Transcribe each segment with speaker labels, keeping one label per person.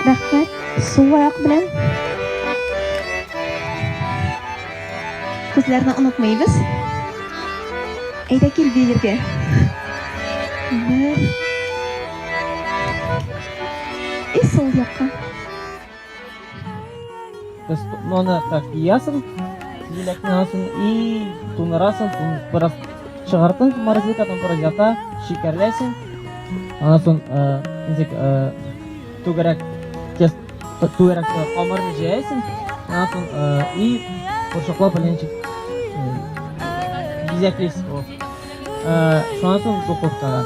Speaker 1: Рәхмәт. Сул аяк белән. Күзләрне онытмыйбыз. Әйдә кил биергә. Бер. И сул якка.
Speaker 2: То есть, ну, аны так киясең, җиләкне аласың и тунырасың, тун, бераз чыгартың морозилкадан, бераз ята, шикәрләсең. Аннан соң, ничек, түгәрәк тест, түгәрәк камырны җәясең. Аннан соң, и борчаклап белән ничек бизәклисең. Шуннан соң духовкага.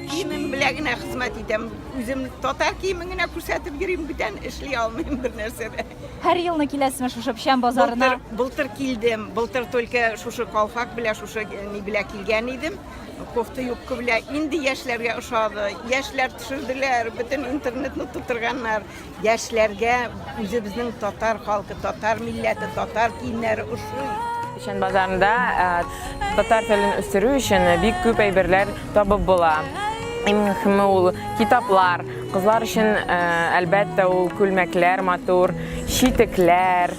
Speaker 3: Киемем белән генә хезмәт итәм. Үзем татар киемен генә күрсәтеп йөрим, бүтән эшли алмыйм бер нәрсә дә.
Speaker 4: Һәр елны киләсезме шушы Печән базарына?
Speaker 3: Былтыр, былтыр килдем. Былтыр только шушы калфак белән, шушы ни белән килгән идем. Кофта юбка белән. Инде яшьләргә ошады. Яшьләр төшерделәр, бөтен интернетны тутырганнар. Яшьләргә үзебезнең татар халкы, татар милләте, татар киемнәре ошый.
Speaker 5: Печән базарында татар телен үстерү өчен бик күп әйберләр табып була. Иң мөһиме ул китаплар. Кызлар өчен, әлбәттә, ул күлмәкләр матур, читекләр,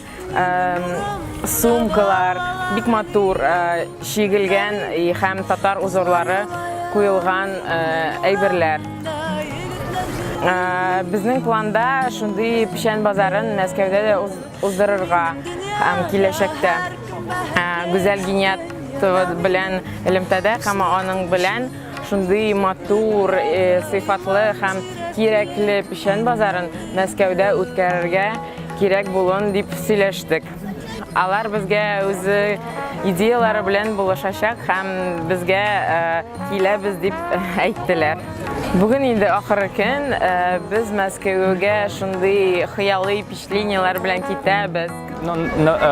Speaker 5: сумкалар бик матур чигелгән һәм татар узорлары куелган әйберләр. Безнең планда шундый печән базарын Мәскәүдә дә уздырырга һәм киләчәктә Гүзәл Гиниятова белән элемтәдә һәм аның белән шундый матур, сыйфатлы һәм кирәкле печән базарын Мәскәүдә үткәрергә кирәк булуын дип сөйләштек. Алар безгә үзе идеялары белән булышачак һәм безгә киләбез дип әйттеләр. Бүген инде ахыргы көн, без Мәскәүгә шундый хыялый впечатлениеләр белән китәбез.
Speaker 6: Ну,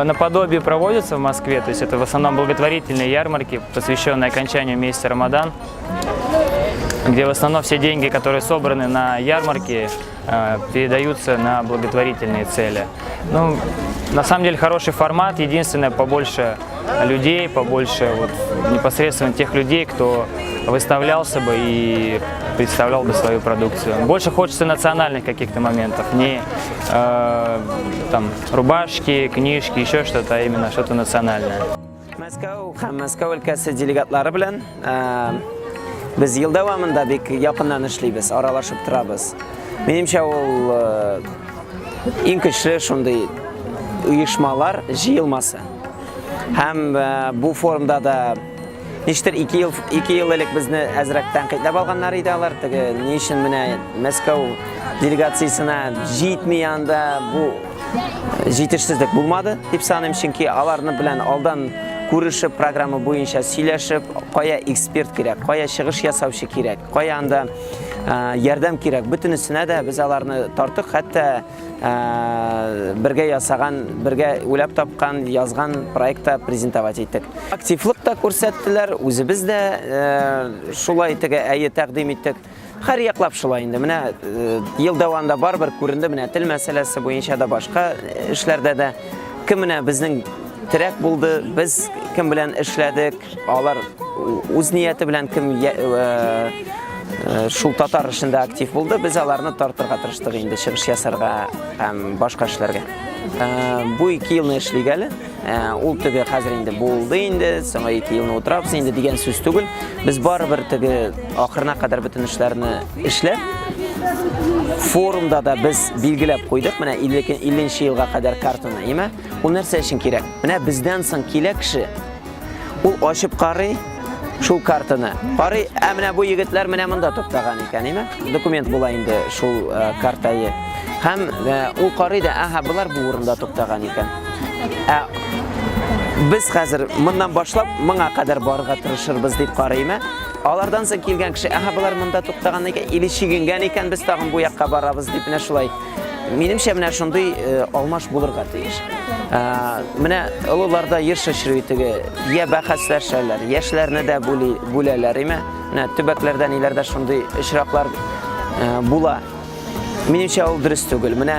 Speaker 6: наподобие проводится в Москве, то есть это в основном благотворительные ярмарки, посвященные окончанию месяца Рамадан, где в основном все деньги, которые собраны на ярмарке, передаются на благотворительные цели. Ну, на самом деле хороший формат, единственное, побольше людей, побольше вот, непосредственно тех людей, кто выставлялся бы и представлял бы свою продукцию. Больше хочется национальных каких-то моментов, не там рубашки, книжки, еще что-то, а именно что-то национальное.
Speaker 7: Мәскәү һәм Мәскәү өлкәсе делегатлары белән без ел дәвамында бик якыннан эшлибез, аралашып торабыз. Минемчә, ул иң көчле шундый оешмалар җыелмасы. Һәм бу форумда да ничектер 2 ел элек безне әзрәк тәнкыйтьләп алганнар иде алар. Теге ни өчен менә Мәскәү делегациясенә җитми анда, бу җитешсезлек булмады дип саныйм, чөнки аларны белән алдан күрешеп, программа буенча сөйләшеп, кая эксперт кирәк, кая чыгыш ясаучы кирәк, кая анда ярдәм кирәк, бөтенесенә дә без аларны тарттык, хәтта бергә ясаган, бергә уйлап тапкан, язган проектта презентовать иттек. Активлык та күрсәттеләр, үзебез дә шулай теге әйе тәкъдим иттек. Һәр яклап шулай инде. Менә ел дәвамында барыбер күренде, менә тел мәсьәләсе буенча да, башка эшләрдә дә кем менә безнең терәк булды, без кем белән эшләдек, алар үз нияте белән кем шул татар эшендә актив булды, без аларны тартырга тырыштык инде чыгыш ясарга һәм башка эшләргә. Бу 2 елны эшлик әле. Ул теге хәзер инде булды инде, соңгы 2 елны утырабыз инде дигән сүз түгел. Без барыбер теге ахырына кадәр бөтен эшләрне эшләп, форумда да без билгеләп куйдык, менә 50 елга кадәр картаны, әйме? Ул нәрсә өчен кирәк? Менә бездән соң килә кеше, ул ачып карый шул картаны. Карый, ә менә бу егетләр менә монда туктаган икән, әйме? Документ була инде шул картайы. Һәм ул карый да, аһа, болар бу урында туктаган икән. Ә без хәзер моннан башлап моңа кадәр барырга тырышырбыз дип карыймы? Алардан соң килгән кеше, аһа, болар монда туктаган икән, или чигенгән икән, без тагын бу якка барабыз дип менә шулай. Минемчә, менә шундый алмаш булырга тиеш. Менә олыларда еш очрый теге, я бәхәсләшәләр, яшьләрне дә бүләләр, име? Менә төбәкләрдә ниләрдә шундый очраклар була. Минемчә, ул дөрес түгел. Менә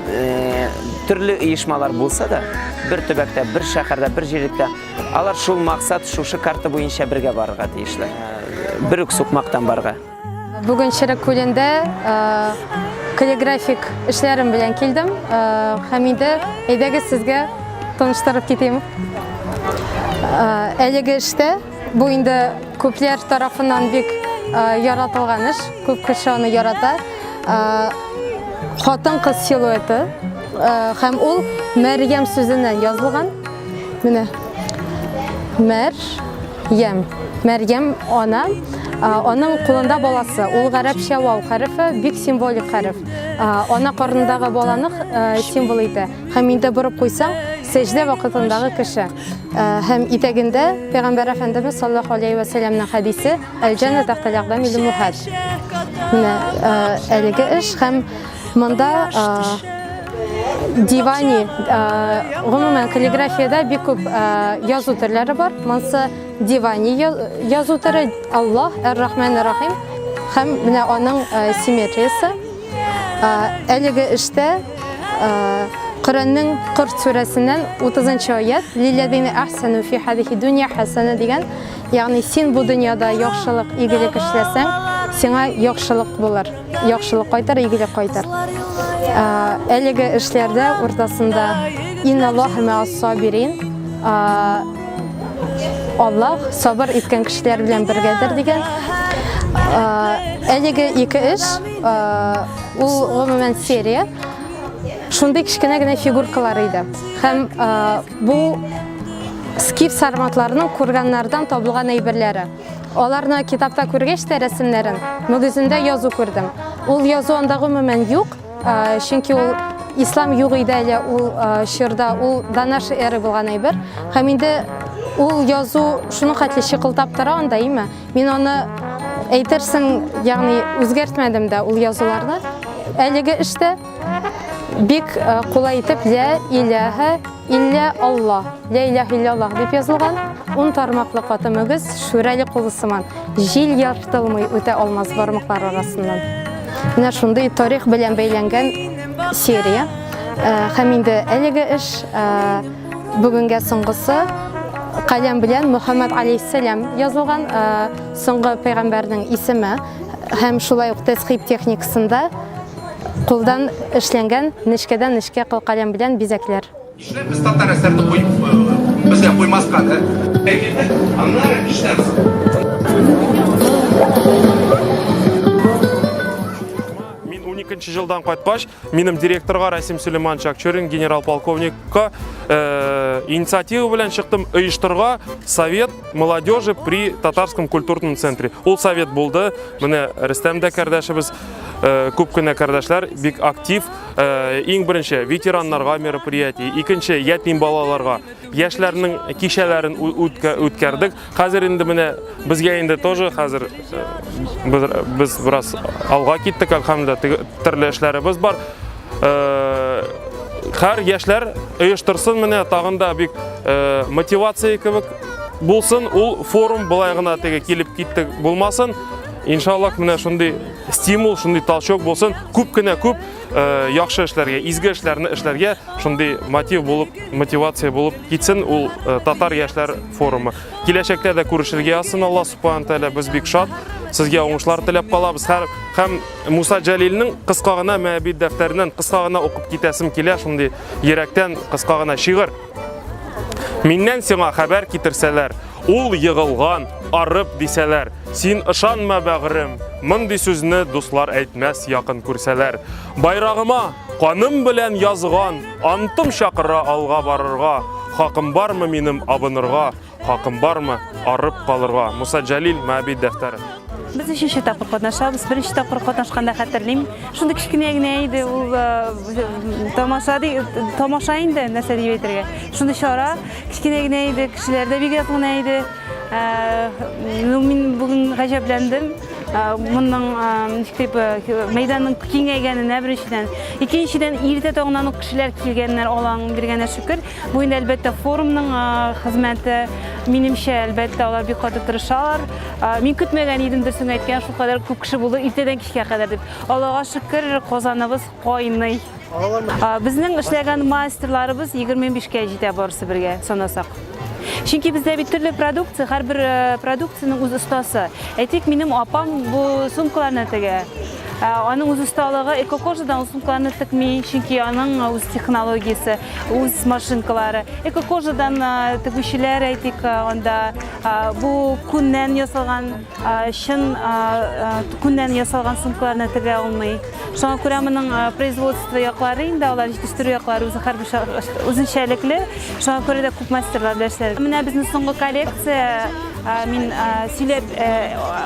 Speaker 7: э, төрле оешмалар булса да, бер төбәктә, бер шәһәрдә, бер җирлектә, алар шул максат, шушы карта буенча бергә барырга тиешле. Э, бер үк сукмактан барырга.
Speaker 8: Бүген Черек күлендә э, каллиграфик эшләрем белән килдем. Э, һәм инде әйдәгез сезгә таныштырып китим. Э, әлеге эштә бу инде күпләр тарафыннан бик яратылган эш, күп кеше аны ярата. Хатын-кыз силуэты һәм ул Мәрьям сүзеннән язылган. Менә Мәрьям. Мәрьям ана, аның кулында баласы. Ул гарәпчә вау хәрефе, бик символик хәреф. Ана карнындагы баланы символ итә. Һәм инде борып куйсаң, сәҗдә вакытындагы кеше. Һәм итәгендә Пәйгамбәр Әфәндебез саллаллаһу алейһи вә сәлләмнең хәдисе Әл-җәннә тәхтәл әкъдамил уммаһат. Менә әлеге эш һәм монда дивани, гомумән каллиграфиядә бик күп язу төрләре бар. Монсы дивани язу төре, Аллаһ, Әр-Рахман Әр-Рахим һәм менә аның симметриясе. Әлеге эштә Коръәннең Корт сүрәсеннән 30 аят Лилләзина әхсәну фи хәзихи дөнья хәсәнә дигән, ягъни син бу дөньяда яхшылык, игелек эшләсәң, сиңа яхшылык булыр, яхшылык кайтыр, игелек кайтыр. Әлеге эшләрдә уртасында Инналлаһа мәас сабирин, Аллаһ сабыр иткән кешеләр белән бергәдер дигән. Әлеге ике эш, ул гомумән серия, шундый кечкенә генә фигуркалар иде. Һәм бу скиф сарматларының курганнардан табылган әйберләре. Аларны китапта күргәч тә рәсемнәрен, мөгезендә язу күрдем. Ул язу анда гомумән юк, Чөнки ул ислам юк иде әле ул чорда, ул до нашей эры булган әйбер. Һәм инде ул язу шуның хәтле чыкылтап тора анда, име? Мин аны әйтерсең, ягъни үзгәртмәдем дә ул язуларны. Әлеге эштә бик кулай итеп лә иләһә илля Аллаһ, лә иләһә илля Аллаһ дип язылган. Ун тармаклы каты мөгез, шүрәле кулы сыман. Җил яртылмый үтә алмас бармаклар арасыннан. Менә шундый тарих белән бәйләнгән серия. Э, һәм инде әлеге эш э, бүгенгә соңгысы каләм белән Мөхәммәд алейһиссәлам язылган э, соңгы пәйгамбәрнең исеме һәм шулай ук тәсхиб техникасында кулдан эшләнгән нечкәдән нечкә кылкаләм белән бизәкләр.
Speaker 9: Нишләп без татар әсәрне куеп, безгә куймаска, да? Аннары нишләрбез?
Speaker 10: Мин 12 елдан кайткач, минем директорга Расим Сулейманович Акчурин генерал-полковникка э, инициатива белән чыктым оештырырга совет молодежи при Татарском культурном центре. Ул совет булды. Менә Рөстәм дә кардәшебез, э, күп кенә кардәшләр бик актив. Э, иң беренче ветераннарга мероприятие, икенче ятим балаларга, яшьләрнең кичәләрен үткәрдек. Хәзер инде менә безгә инде тоже хәзер э, без, без бераз алга киттек, әлхәмдүлилләһ, төрле эшләребез бар. Э, һәр яшьләр оештырсын менә тагын да бик мотивация кебек булсын, ул форум былай гына теге килеп китте булмасын. Иншаллах, менә шундый стимул, шундый толчок булсын, күп кенә күп э, яхшы эшләргә, изге эшләрне эшләргә шундый мотив булып, мотивация булып китсен ул э, татар яшьләр форумы. Киләчәктә дә күрешергә язсын Алла субхана тәгалә, без бик шат. Сезгә уңышлар теләп калабыз. Һәр һәм Муса Җәлилнең кыска гына Мәбит дәфтәреннән кыска гына укып китәсем килә, шундый йөрәктән кыска гына шигырь. Миннән сиңа хәбәр китерсәләр, ул егылган, арып дисәләр, син ышанма, бәгърем, мондый сүзне дуслар әйтмәс якын күрсәләр. Байрагыма каным белән язган антым чакыра алга барырга, хакым бармы минем абынырга, хакым бармы арып калырга. Муса Җәлил, Мәабит дәфтәре.
Speaker 11: Без өченче тапкыр катнашабыз. Беренче тапкыр катнашканда хәтерлим. Шундый кечкенә генә иде ул э, тамаша ди, тамаша инде, нәрсә дип әйтергә. Шундый чара кечкенә генә иде, кешеләр дә бик аз гына иде. Э, ну, мин бүген гаҗәпләндем. Моның ничек дип мәйданның киңәйгәненә беренчедән. Икенчедән, иртә таңнан ук кешеләр килгәннәр, Алланың биргәнә шөкер. Бу инде әлбәттә форумның хезмәте. Минемчә, әлбәттә, алар бик каты тырышалар. Мин көтмәгән идем, дөресен әйткән, шулкадәр күп кеше булды иртәдән кичкә кадәр дип. Аллага шөкер, Казаныбыз кайный. Безнең эшләгән мастерларыбыз 25 кә җитә барысы бергә санасак. Чөнки бездә бит төрле продукция, һәрбер э, продукциянең үз остасы. Әйтик, минем апам бу сумкаларны тегә. Э, аның үз осталыгы экокожадан ул сумкаларны текми, чөнки аның үз технологиясе, үз машинкалары. Экокожадан э, тегүчеләр, әйтик, анда бу күннән ясалган чын күннән ясалган сумкаларны тегә алмый. Шуңа күрә моның производство яклары инде алар җитештерү яклары үзе һәрбер үзенчәлекле. Шуңа күрә дә күп мастерлар белән эшләр. Менә безнең соңгы коллекция мин сөйләп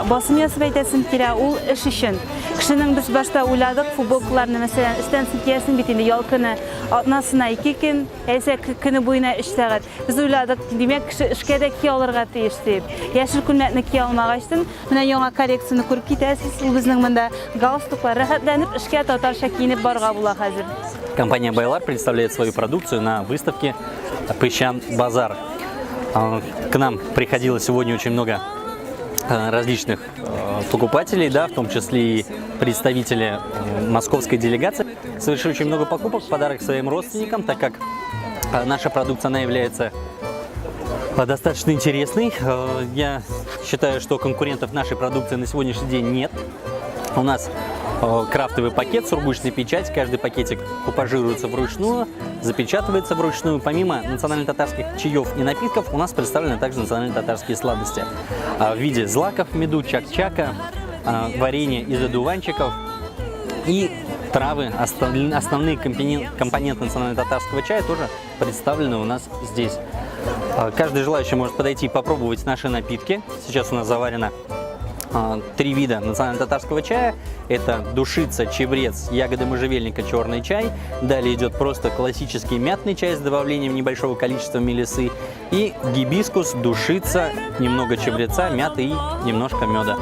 Speaker 11: басым ясап әйтәсем килә, ул эш өчен. Кешенең без башта уйладык, футболкаларны, мәсәлән, эштән соң киясең бит инде ял көне, атнасына 2 көн, яисә көне буена 3 сәгать. Без уйладык, димәк, кеше эшкә дә кия алырга тиеш дип. Яшел күлмәкне кия алмагачтын, менә яңа коллекцияне күреп китәсез. Ул безнең монда галстуклар. Рәхәтләнеп эшкә татарча киенеп барырга була хәзер.
Speaker 12: Компания Байлар представляет свою продукцию на выставке Пыщан Базар. К нам приходило сегодня очень много различных покупателей, да, в том числе и представители московской делегации. Совершили очень много покупок в подарок своим родственникам, так как наша продукция, она является достаточно интересной. Я считаю, что конкурентов нашей продукции на сегодняшний день нет. У нас крафтовый пакет, сургучная печать. Каждый пакетик купажируется вручную, запечатывается вручную. Помимо национально-татарских чаев и напитков, у нас представлены также национально-татарские сладости в виде злаков в меду, чак-чака, варенье из одуванчиков и травы, основные компоненты национально-татарского чая тоже представлены у нас здесь. Каждый желающий может подойти и попробовать наши напитки. Сейчас у нас заварено три вида национально-татарского чая. Это душица, чабрец, ягоды можжевельника, черный чай. Далее идет просто классический мятный чай с добавлением небольшого количества мелисы. И гибискус, душица, немного чабреца, мяты и немножко меда.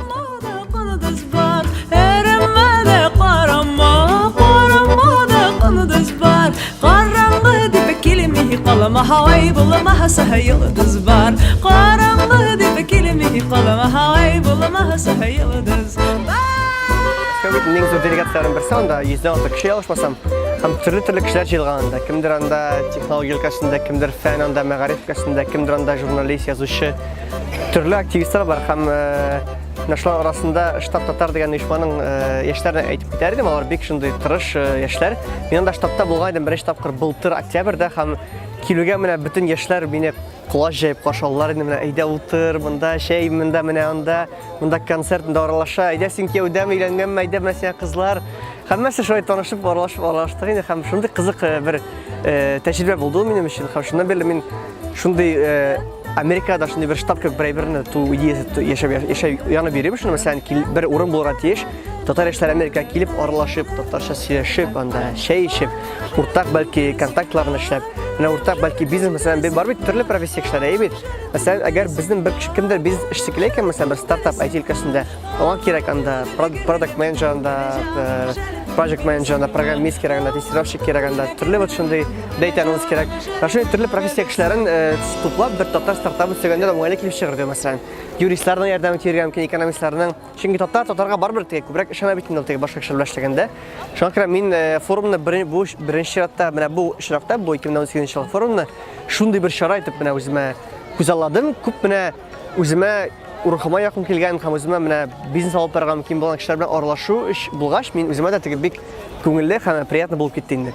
Speaker 13: Мәскәү бит иң зур делегацияләрнең берсе, анда йөздән артык кеше ялгышмасам. Һәм төрле-төрле кешеләр җыелган анда. Кемдер анда технология өлкәсендә, кемдер фән анда, мәгариф өлкәсендә, кемдер анда журналист, язучы. Төрле активистлар бар һәм менә шулар арасында Штаб татар дигән оешманың яшьләрен әйтеп китәр идем. Алар бик шундый тырыш яшьләр. Мин анда штабта булган идем беренче тапкыр былтыр октябрьдә һәм килүгә менә бөтен яшьләр мине колач җәеп каршы алдылар инде, менә әйдә утыр, монда чәй, монда менә анда, монда концерт, монда аралаша, әйдә син кияүдәме, өйләнгәнме, әйдә менә сиңа кызлар. Һәммәсе шулай танышып, аралашып, аралаштык инде һәм шундый кызык бер тәҗрибә булды ул минем өчен. Һәм шуннан бирле мин шундый Америкада шундый бер штаб кебек бер әйберне туу идеясе яшәп яшәп янып йөрим шуны, мәсәлән, бер урын булырга тиеш. Татар яшьләре Америкага килеп аралашып, татарча сөйләшеп, анда чәй эчеп, уртак бәлки контактларны эшләп, менә уртак бәлки бизнес, мәсәлән, бар бит төрле профессия кешеләре, әйе бит. Мәсәлән, әгәр безнең бер кеше кемдер бизнес эшче килә икән, мәсәлән, бер стартап IT өлкәсендә, аңа кирәк анда продакт менеджер анда, project менеджер анда, программист кирәк анда, тестировщик кирәк анда, төрле вот шундый data analyst кирәк. Менә шундый төрле профессия кешеләрен туплап бер татар стартабы төзегәндә дә уңайлы килеп чыгыр дип, мәсәлән, юристларның ярдәме тиергә мөмкин, экономистларның. Чөнки татар татарга барыбер теге күбрәк ышана бит инде ул теге башка кешеләр белән эшләгәндә. Шуңа күрә мин форумны бу беренче чиратта, менә бу очракта, бу 2018 ел форумны шундый бер чара итеп менә үземә күзалладым. Күп менә үземә рухыма якын килгән һәм үземә менә бизнес алып барырга мөмкин булган кешеләр белән аралашу өч булгач, мин үземә дә теге бик күңелле һәм приятно булып китте инде.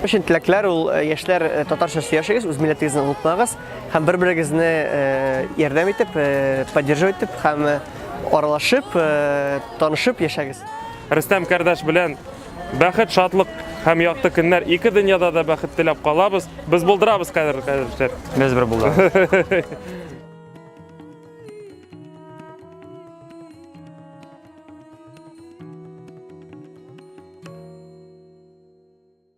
Speaker 13: Өчен теләкләр ул яшьләр татарча сөйләшегез, үз милләтегезне онытмагыз һәм бер-берегезне ярдәм итеп, поддерживать итеп һәм аралашып, танышып яшәгез.
Speaker 10: Рөстәм кардәш белән бәхет, шатлык һәм якты көннәр, ике дөньяда да бәхет теләп калабыз. Без булдырабыз, кадерле кардәшләр.
Speaker 6: Без бер булдырабыз.